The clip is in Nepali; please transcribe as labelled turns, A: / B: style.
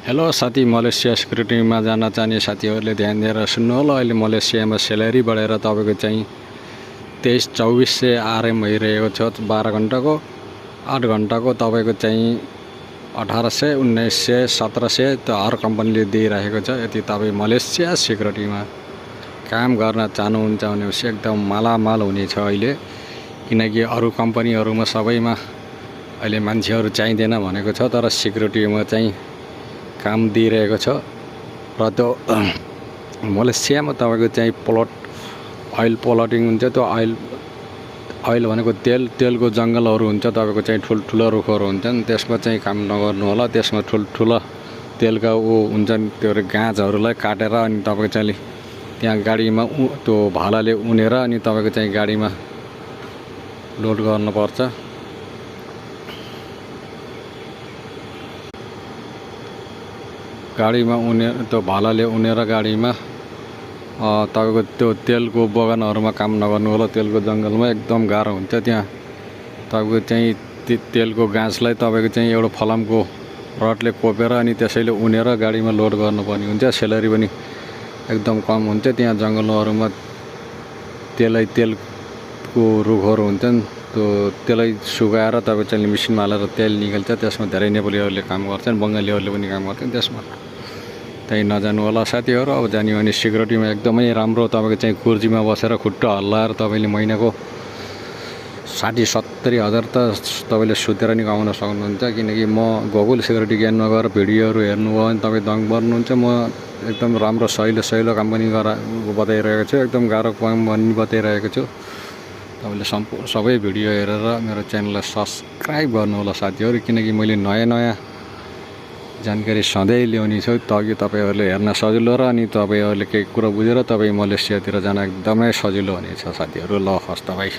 A: हेलो साथी, मलेसिया सिक्युरिटीमा जान चाहने साथीहरूले ध्यान दिएर सुन्नु होला। अहिले मलेसियामा स्यालेरी बढेर तपाईँको चाहिँ 23-2400 आरएम भइरहेको छ। 12 घन्टाको, 8 घन्टाको तपाईँको चाहिँ 1800, 1900, 1700 त हर कम्पनीले दिइरहेको छ। यदि तपाईँ मलेसिया सिक्युरिटीमा काम गर्न चाहनुहुन्छ भनेपछि एकदम मालामाल हुनेछ अहिले, किनकि अरू कम्पनीहरूमा सबैमा अहिले मान्छेहरू चाहिँदैन भनेको छ, तर सिक्युरिटीमा चाहिँ काम दिइरहेको छ। र त्यो मलेसियामा तपाईँको चाहिँ ओइल प्लटिङ हुन्छ। त्यो ओइल भनेको तेलको जङ्गलहरू हुन्छ। तपाईँको चाहिँ ठुल्ठुलो रुखहरू हुन्छन्, त्यसमा चाहिँ काम नगर्नु होला। त्यसमा ठुल्ठुलो तेलका हुन्छन्, त्यो गाँजहरूलाई काटेर अनि तपाईँको चाहिँ त्यहाँ गाडीमा त्यो भालाले उनेर अनि तपाईँको चाहिँ गाडीमा लोड गर्नुपर्छ। गाडीमा त्यो भालाले उनेर गाडीमा तपाईँको त्यो तेलको बगानहरूमा काम नगर्नु होला। तेलको जङ्गलमा एकदम गाह्रो हुन्छ। त्यहाँ तपाईँको चाहिँ तेलको गाँसलाई तपाईँको चाहिँ एउटा फलामको रडले कोपेर अनि त्यसैले उनेर गाडीमा लोड गर्नुपर्ने हुन्छ। स्यालेरी पनि एकदम कम हुन्छ। त्यहाँ जङ्गलहरूमा तेलको रुखहरू हुन्छन्, त्यो त्यसलाई सुकाएर तपाईँ चाहिँ मेसिनमा हालेर तेल निकाल्छ। त्यसमा धेरै नेपालीहरूले काम गर्छन्, बङ्गालीहरूले पनि काम गर्छन्। त्यसमा त्यहीँ नजानु होला साथीहरू। अब जाने भने सिक्युरिटीमा एकदमै राम्रो। तपाईँको चाहिँ कुर्सीमा बसेर खुट्टा हल्लाएर तपाईँले महिनाको 60-70 हजार त तपाईँले सुतेर नि कमाउन सक्नुहुन्छ। किनकि म गुगल सिक्युरिटी ज्ञानमा गएर भिडियोहरू हेर्नुभयो भने तपाईँ दङ पर्नुहुन्छ। म एकदम राम्रो सहिलो कम्पनी बताइरहेको छु, एकदम गाह्रो कम्पनी बताइरहेको छु। तपाईँले सबै भिडियो हेरेर मेरो च्यानललाई सब्सक्राइब गर्नु होला साथीहरू, किनकि मैले नयाँ जानकारी सधैँ ल्याउने छु ताकि तपाईँहरूले हेर्न सजिलो र अनि तपाईँहरूले केही कुरा बुझेर तपाईँ मलेसियातिर जान एकदमै सजिलो हुनेछ साथीहरू। ल हस् त भाइ।